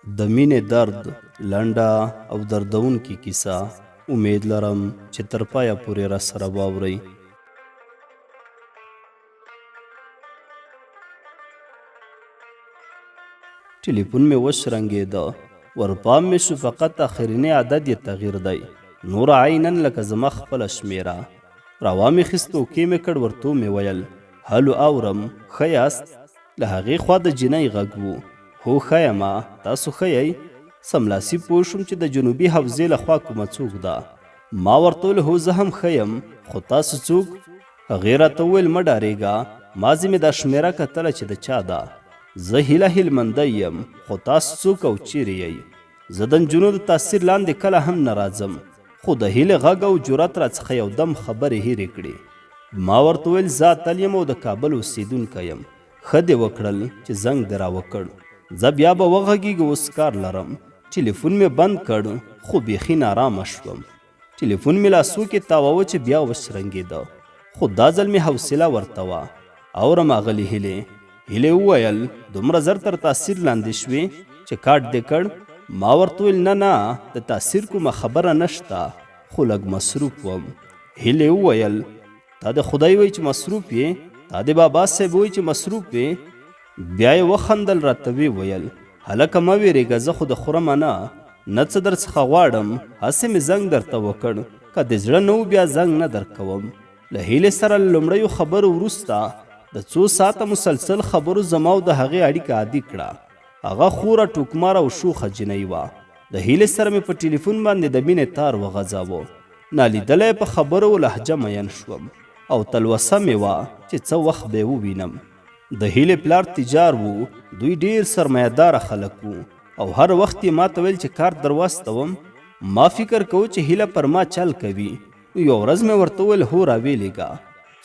د مینې درد لنډه او دردونکې کیسه. امید لرم چې تر پایه پورې راسره واورئ. ټلیفون مې وشرنګېده، ورپام مې شو، فقط اخرینی عدد یې تغییر دی، نور عینا لکه زما خپله شمېره. راوامې خیست، اوکې مې کړ، ورته ومې ویل، هلو اورم، ښه یاست؟ له هغې خوا د جینۍ غږ و، هو ښه یمه، تاسو ښه یئ؟ سملاسي پوه شوم چې د جنوبي حوزې له خوا کومه څوک ده. ما ورته وویل، هو زه هم ښه یم، خو تاسو څوک؟ هغې راته وویل، مه ډارېږه، مازې مې دا شمېره کتله چې د چا ده. زه هیله هلمندۍ یم، خو تاسو څوک او چیرې یئ؟ زه د نجونو د تاثیر لاندې کله هم نه راځم، خو د هیلې غږ او جرأت راڅخه یو دم خبرې هیرې کړې. ما ورته وویل، زه اتل یم او د کابل اوسېدونکی یم. ښه دې وکړل چې زنګ دې راوکړ. ځه بیا به وغږېږو، اوس کار لرم. ټیلیفون مې بند کړ، خو بیخي نارامه شوم. ټیلیفون مې لاسو کې تاواوه چې بیا وشرنګېده، خو دا ځل مې حوصله ورته وه. اورم اغلې هیلې. هیلې وویل، دومره زر تر تاثیر لاندې شوې چې کاټ دې کړ؟ ما ورته وویل، نه نه، د تاثیر کومه خبره نشته، خو لږ مصروف وم. هیلې وویل، تا د خدای وایي چې مصروف یې؟ تا د بابا صاحب وایي چې مصروف یې؟ بیا یې وخندل، راته ویې ویل، هلکه مه وېرېږه، زه خو د خورمه نه، نه څه درڅخه غواړم، هسې مې زنګ درته وکړ، که دې زړه نه و بیا زنګ نه درکوم. له هیلې سره له لومړیو خبرو وروسته د څو ساعته مسلسل خبرو زما او د هغې اړیکه عادي کړه. هغه خورا ټوکماره او شوخه جینۍ وه. د هیلې سره مې په ټیلیفون باندې د مینې تار وغځاوه. نالیدلی په خبرو او لهجه مین شوم او تلوسه مې وه چې څه وخت به یې ووینم. د هیلې پلار تجار و، دوی ډیر سرمایه داره خلک وو او هر وخت یې ماته ویل چې کارت در واستوم. ما فکر کوو چې هیله پر ما چل کوي، نو یوه ورځ مې ورته وویل، هو راویې لېږه.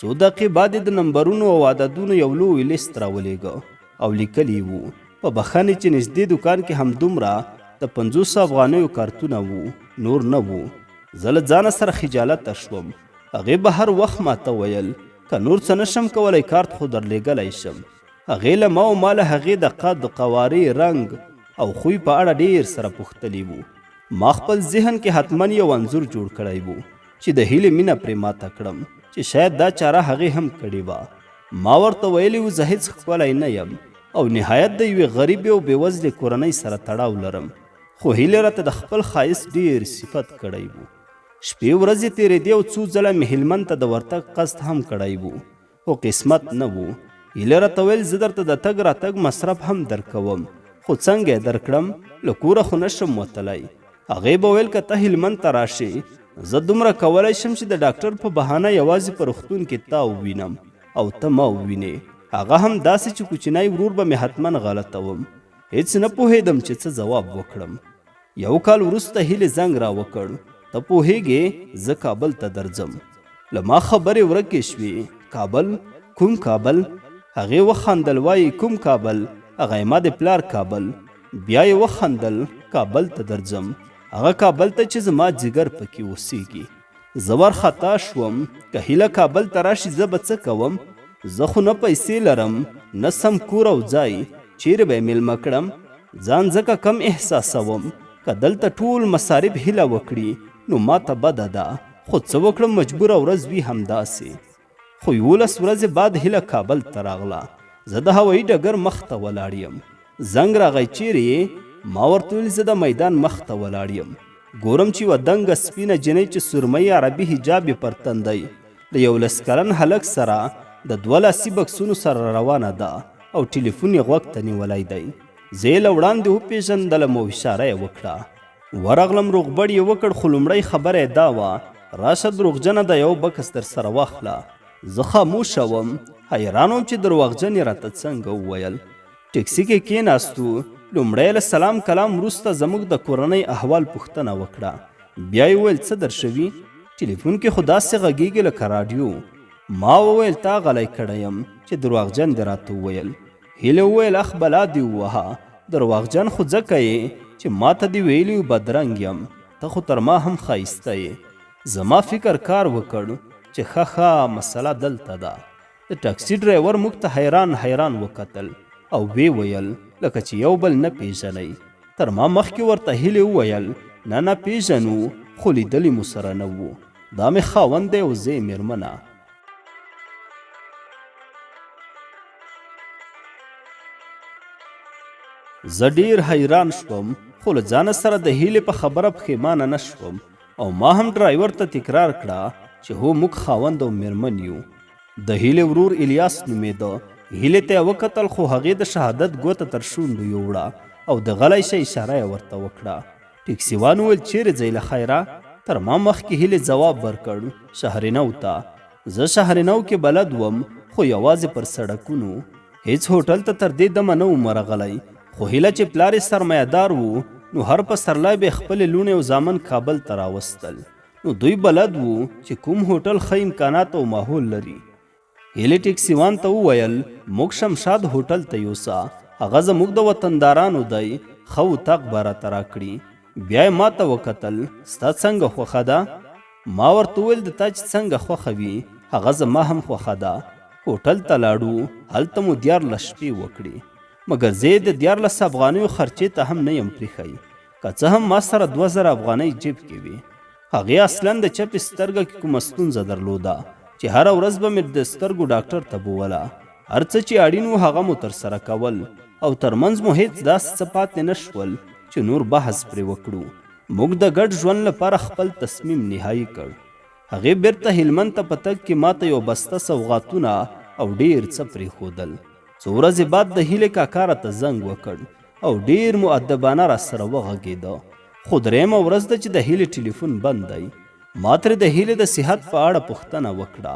څو دقیقې بعد یې د نمبرونو او عددونو یو لوی لیست راولېږه او لیکلي یې وو، په بخښنې چې نږدې دوکان کې همدومره د 50 افغانیو کارتونه وو، نور نه وو. زه له ځانه سره خجالته شوم. هغې به هر وخت ماته ویل، که نور څه نشم کولی کارت خو درلېږلی شم. هغې له ما او ما له هغې د قد، قوارې، رنګ او خوی په اړه ډېر سره پوښتلي وو. ما خپل ذهن کې حتما یو انځور جوړ کړی وو چې د هیلې مینه پرې ماته کړم، چې شاید دا چاره هغې هم کړې وه. ما ورته ویلي وو، زه هیڅ ښکلی نه یم او نهایت د یوې غریبې او بېوزلې کورنۍ سره تړاو لرم، خو هیلې راته د خپل ښایست ډېر صفت کړی وو. شپې ورځې تېرېدې او څو ځله مې هلمند ته د ورتګ قصد هم کړی وو، خو قسمت نه وو. هیله راته ویل، زه درته د تګ راتګ مصرف هم درکوم، خو څنګه یې درکړم، له کوره خو نشم وتلی. هغې به ویل، که ته هلمند ته راشې، زه دومره کولی شم چې د ډاکټر په بهانه یوازې په روغتون کې تا ووینم او ته ما ووینې، هغه هم داسې چې کوچنی ورور به مې حتما غلطوم. هیڅ نه پوهېدم چې څه ځواب وکړم. یو کال وروسته هیلې زنګ را وکړ، ته پوهېږې زه کابل ته درځم. له ما خبرې ورکې شوې، کابل؟ کوم کابل؟ هغې وخندل، وایي کوم کابل؟ هغه ما د پلار کابل. بیا یې وخندل، کابل ته درځم، هغه کابل ته چې زما ځیګر پکې اوسیږي. زه وارخطا شوم، که هیله کابل ته راشي زه به څه کوم؟ زه خو نه پیسې لرم، نه سم کور او ځای، چیرې به یې میلمه کړم؟ ځان ځکه کم احساسوم، که دلته ټول مصارف هیله وکړي نو ماته بده ده، خو څه وکړم، مجبوره ورځ وي همداسې. خو 11 ورځې بعد هیله کابل ته راغله. زه د هوایي ډګر مخ ته ولاړ یم. زنګ راغی، چیرې یې؟ ما ورته وویل، زه د میدان مخ ته ولاړ یم. ګورم چې یوه دنګه سپینه جینۍ چې سورمۍ عربي حجاب یې پر تن دی، له یو لس کلن هلک سره د دوه لاسي بکسونو سره روانه ده او ټلیفون یې غوږ ته نیولی دی. زه یې له وړاندې وپېژندلم او اشاره یې وکړه. ورغلم، روغبړ یې وکړ، خو لومړۍ خبره یې دا وه، راشه دروغجنه دا یو بکس در سره واخله. زه خاموشه وم، حیران وم چې درواغجن یې راته څنګه وویل. ټکسي کې کېناستو، لومړی له سلام کلام وروسته زموږ د کورنۍ احوال پوښتنه وکړه. بیا یې وویل، څه در شوي؟ ټلیفون کې خو داسې غږېږي لکه راډیو. ما وویل، تا غلی کړی یم چې درواغجن دې راته وویل. هیلې وویل، اخ بلا دې ووهه، درواغجن خو ځکه یې چې ماته دې ویلي وو بدرنګ یم، ته خو تر ما هم ښایسته یې. زما فکر کار وکړ چې ښه ښه مسله دلته ده. د ټاکسي ډرایور موږ ته حیران حیران وکتل او ویې ویل، لکه چې یو بل نه پیژنئ. تر ما مخکې ورته هیلې وویل، نه نه پېژنو، خو لیدلي مو سره نه وو. دا مې خاوند دی او زه یې مېرمنه. زه ډېر حیران شوم، خو له ځانه سره د هیلې په خبره پښېمانه نه شوم او ما هم ډرایور ته تکرار کړه چې هو موږ خاوند او مېرمن یو. د هیلې ورور الیاس نومېده. هیلې ته یې وکتل، خو هغې د شهادت ګوته تر شونډو یووړه او د غلی شه اشاره یې ورته وکړه. ټیکسیوان وویل، چیرې ځئ له خیره؟ تر ما مخکې هیلې ځواب ورکړ، شهرنو ته. زه شهرنو کې بلد وم، خو یوازې پر سړکونو. هیڅ هوټل ته تر دې دمه نه وم ورغلی، خو هیله چې پلار یې سرمایه دار و، نو هر پسرلی به یې خپلې لوڼې او زامن کابل ته راوستل. نو دوی بلد وو چې کوم هوټل ښه امکانات او ماحول لري. هیلې ټیکسیوان ته وویل، موږ شمشاد هوټل ته یوسه، هغه زموږ د وطندارانو دی، ښه اتاق به راته راکړي. بیا یې ماته وکتل، ستا څنګه خوښه ده؟ ما ورته وویل، د تا چې څنګه خوښه وي، هغه زما هم خوښه ده. هوټل ته لاړو، هلته مو 13 شپې وکړې. مګر زه یې د 13 افغانیو خرچې ته هم نه یم پریښی، که څه هم ما سره 2000 افغانۍ جیب کې وې. هغې اصلا د چپې سترګه کې کومه ستونزه درلوده چې هره ورځ به مې د سترګو ډاکټر ته بوله. هر څه چې اړین وو هغه مو ترسره کول او تر منځ مو هیڅ داسې څه پاتې نه شول چې نور بحث پرې وکړو. موږ د ګډ ژوند لپاره خپل تصمیم نهایي کړ. هغې بیرته هلمند ته په تګ کې ماته یوه بسته سوغاتونه او ډیر څه پرېښودل. څو ورځې بعد د هیلې کاکا راته زنګ وکړ او ډیر مؤدبانه راسره وغږېده. خو درېیمه ورځ ده چې د هیلې ټلیفون بند دی. ما ترې د هیلې د صحت په اړه پوښتنه وکړه،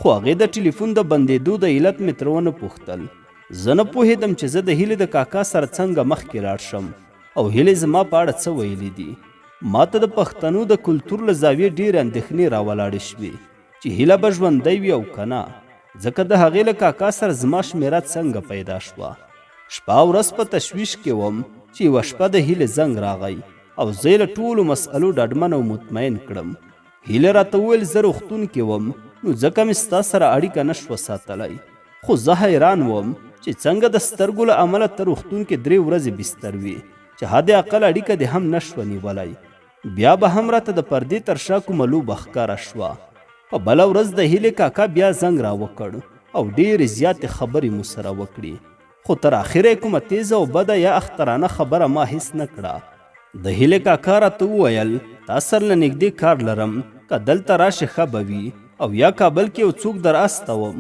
خو هغې د ټلیفون د بندېدو د علت مې ترې ونه پوښتل. زه نه پوهېدم چې زه د هیلې د کاکا سره څنګه مخکې لاړ شم او هیلې زما په اړه څه ویلي دي. ما ته د پښتنو د کلتور له زاویې ډېرې اندېښنې راولاړې شوې چې هیله به ژوندی وي او که نه، ځکه د هغې له کاکا سره زما شمېره څنګه پیدا شوه. شپه او ورځ په تشویش کې وم چې یوه شپه د هیلې زنګ راغی او زه یې له ټولو مسئلو ډاډمن او مطمئن کړم. هیلې راته وویل زه روغتون کې وم نو ځکه مې ستا سره اړیکه نه شوه ساتلی. خو زه حیران وم چې څنګه د سترګو له امله ته روغتون کې 3 ورځې بستر وې چې حد اقل اړیکه دې هم نه شوه نیولی. بیا به هم راته د پردې تر شا کومه لوبه ښکاره شوه. په بله ورځ د هیلې کاکا بیا زنګ راوکړ او ډېرې زیاتې خبرې مو سره وکړې، خو تر اخره یې کومه تېزه او بده یا اخترانه خبره ما هیڅ نه کړه. د هیلې کاکا راته وویل، تا سره له نږدې کار لرم، که دلته راشې ښه به وي او یا کابل کې یو څوک در استوم.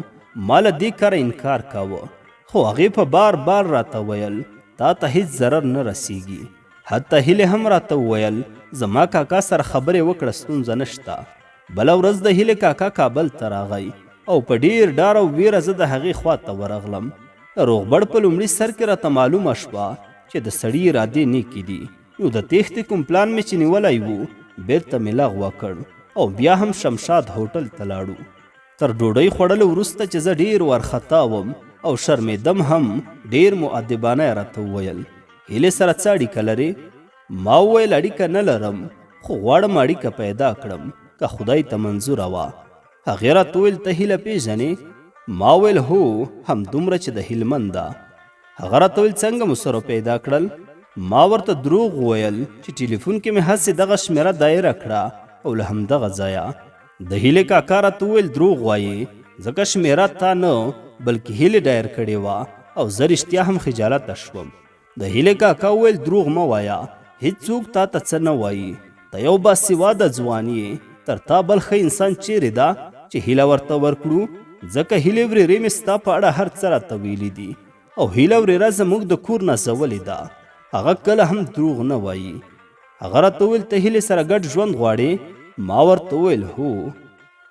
ما له دې کاره انکار کاوه، خو هغې په بار بار راته ویل، تا ته هیڅ ضرر نه رسیږي. حتی هیلې هم راته وویل، زما کاکا سره خبرې وکړه، ستونزه نشته. بله ورځ د هیلې کاکا کابل ته راغی او په ډیر ډار او ویره زه د هغې خوا ته ورغلم. د روغبړ په لومړي سر کې راته معلومه شوه چې د سړي ارادې نیکې دي، نو د تېښتې کوم پلان مې چې نیولی و بیرته مې لغوه کړ او بیا هم شمشاد هوټل ته لاړو. تر ډوډۍ خوړلو وروسته چې زه ډیر وارخطا وم او شرمېدم هم، ډیر مؤدبانه یې راته وویل، هیلې سره څه اړیکه لرې؟ ما وویل، اړیکه نه لرم، خو غواړم اړیکه پیدا کړم که خدای ته منظوره وه. هغې راته وویل، ته هیله پېژنې؟ ما ویل، هو، همدومره چې د هلمند ده. هغه راته ویل، څنګه مو سره پیدا کړل؟ ما ورته دروغ وویل چې ټلیفون کې مې هسې دغه شمېره دایره کړه او له همدغه ځایه. د هیلې کاکا راته وویل، دروغ وایې، ځکه شمېره تا نه بلکې هیلې دایر کړې وه او زه رښتیا هم خجالته شوم. د هیلې کاکا وویل، دروغ مه وایه، هیڅوک تا ته څه نه وایي، ته یو باسواده ځوان یې، تر تا بل ښه انسان چیرې ده چې هیله ورته ورکړو؟ ځکه هیلې ورېرې مې ستا په اړه هر څه راته ویلي دي او هیله ورېره زموږ د کور نازولې ده، هغه کله هم دروغ نه وایي. هغه راته وویل، ته هیلې سره ګډ ژوند غواړې؟ ما ورته وویل، هو.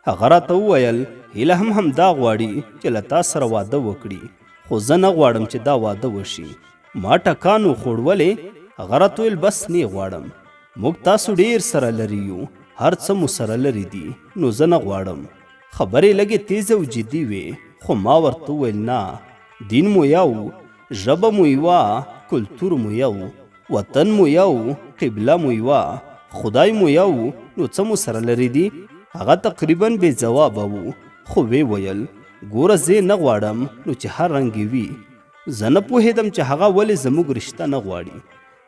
هغه راته وویل، هیله هم همدا غواړي چې له تا سره واده وکړي، خو زه نه غواړم چې دا واده وشي. ما ټکان وخوړ، ولې؟ هغه راته وویل، بس نه غواړم، موږ تاسو ډیر سره لري یو، هر څه مو سره لري دي، نو زه نه غواړم. خبرې لږې تیزې او جدي وې، خو ما ورته وویل، نه، دین مو یو، ژبه مو یوه، کلتور مو یو، وطن مو یو، قبله مو یوه، خدای مو یو، نو څه مو سره لري دي؟ هغه تقریبا بې ځوابه و، خو ویې ویل، ګوره زه یې نه غواړم، نو چې هر رنګ یې وي. زه نه پوهېدم چې هغه ولې زموږ رشته نه غواړي.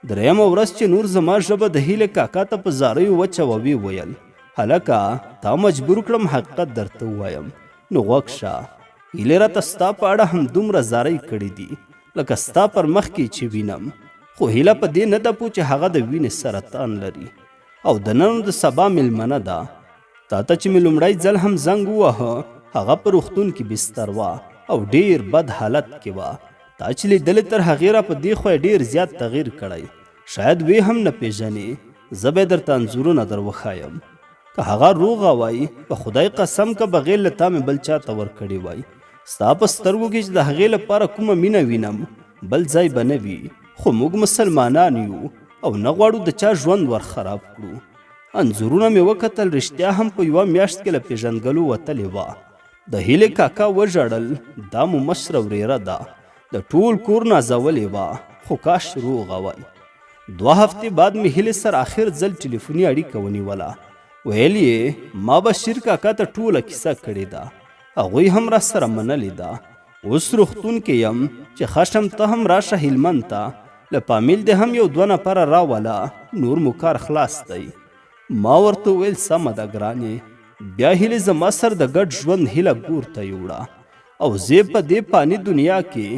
درېیمه ورځ چې نور زما ژبه د هیلې کاکا ته په زاریو وچه وه، ویې ویل، هلکه تا مجبور کړم حقیقت درته ووایم، نو غوږ شه. هیلې راته ستا په اړه همدومره زارۍ کړې دي لکه ستا پر مخ کې چې وینم، خو هیله په دې نه ده پوه چې هغه د وینې سرطان لري او د نن او د سبا میلمنه ده. تا ته چې مې لومړی ځل هم زنګ وواهه هغه په روغتون کې بستر وه او ډیر بد حالت کې وه. تا چې لیدلې تر هغې را په دې خوا یې ډیر زیات تغیر کړی، شاید ویې هم نه پیژنې، زه به یې درته انځورونه در وښایم. که هغه روغه وای، په خدای قسم که بغیر له تا مې بل چا ته ورکړې وای. ستا په سترګو کې چې د هغې لپاره کومه مینه وینم، بل ځای به نه وي. خو موږ مسلمانان یو او نه غواړو د چا ژوند ور خراب کړو. انځورونه مې وکتل، رښتیا هم په یوه میاشت کې له پېژندګلو وتلې وه. د هیلې کاکا وژړل، دا مو مشره ورېره ده، د ټول کور نازولې وه، خو کاش روغه وای. دوه هفتې بعد مې هیلې سره اخر ځل ټلیفوني اړیکه ونیوله. ویل یې ما بشیر کاکا ته ټوله کیسه کړې ده، هغوی هم راسره منلې ده. اوس روغتون کې یم، چې خشم ته هم راشه هلمند ته، له فامیل دې هم یو دوه نفره راوله، نور مو کار خلاص دی. ما ورته وویل سمه ده ګرانې. بیا هیلې زما سره د ګډ ژوند هیله ګور ته یوړه او زه یې په دې فاني دنیا کې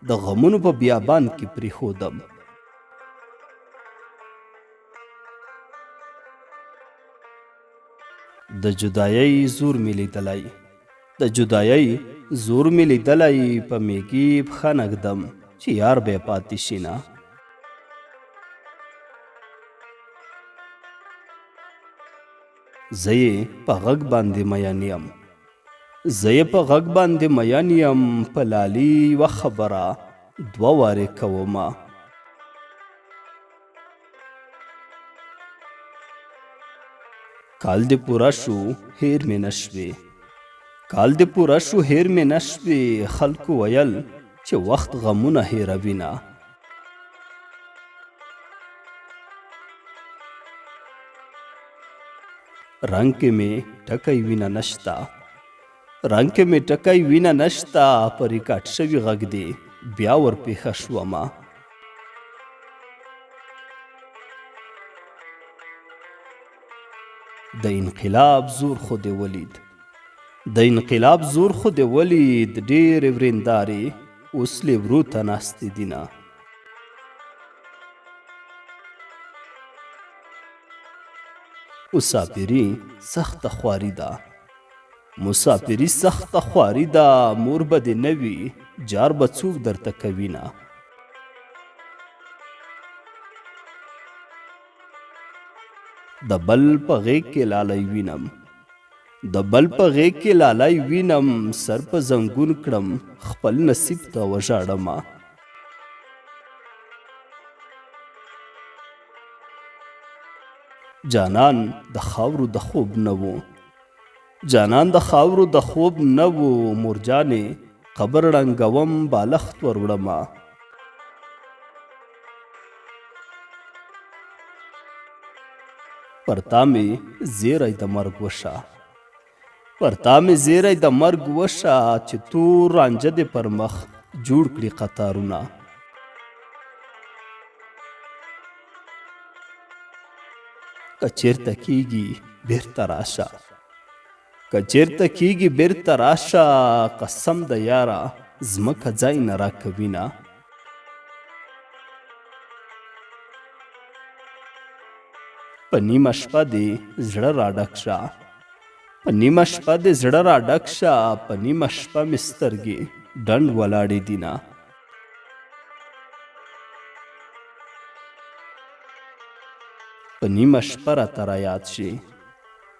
د غمونو په بیابان کې پرېښودم. د جدایۍ زور مې لیدلی، د جدایۍ زور مې لیدلی، په میږي پښه نه ږدم چې یار به پاتې شي نه. زه یې په غږ باندې مین یم، زه یې په غږ باندې مین یم، په لالي یوه خبره دوه وارې کومه. کال دې پوره شو هیر مې نه شوې، کال دې پوره شو هیر مې نه شوې، خلکو ویل چې وخت غمونه هیروینه. رنګ کې مې ټکی وینه نشته، رنګ کې مې ټکی وینه نشته، په ریکارډ شوي غږ دې بیا ورپېښه شومه. د انقلاب زور خو دې ولید، د انقلاب زور خو دې ولید، ډېرې وریندارې اوس لیورو ته ناستې دینه. مسافري سخته خواري ده، مسافري سخته خواري ده، مور به دې نه وي جار به څوک درته کوینه. د بل په غېږ کې لالی وینم، د بل په غېږ کې لالی وینم، سر په زنګون کړم خپل نصیب ته وژاړمه. جانان د خاورو د خوب نه وو، جانان د خاورو د خوب نه وو، مورجانې قبر ړنګوم بالښت ور وړمه. پر تا مې زیری د مرګ وشه، پر تا مې زیری د مرګ وشه، چې تور رانجه دې پر مخ جوړ کړي قطارونه. که چېرته کېږي بیرته راشه، که چېرته کېږي بیرته راشه، قسم د یاره ځمکه ځای نه راکوینه. په نیمه شپه دې زړه راډک شه، په نیمه شپه دې زړه راډک شه، په نیمه شپه مې سترګې ډنډ ولاړې دینه. په نیمه شپه راته رایاد شي،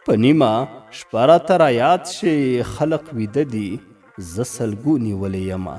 په نیمه شپه راته رایاد شي، خلق ویده دي زه سلګو نیولې یمه.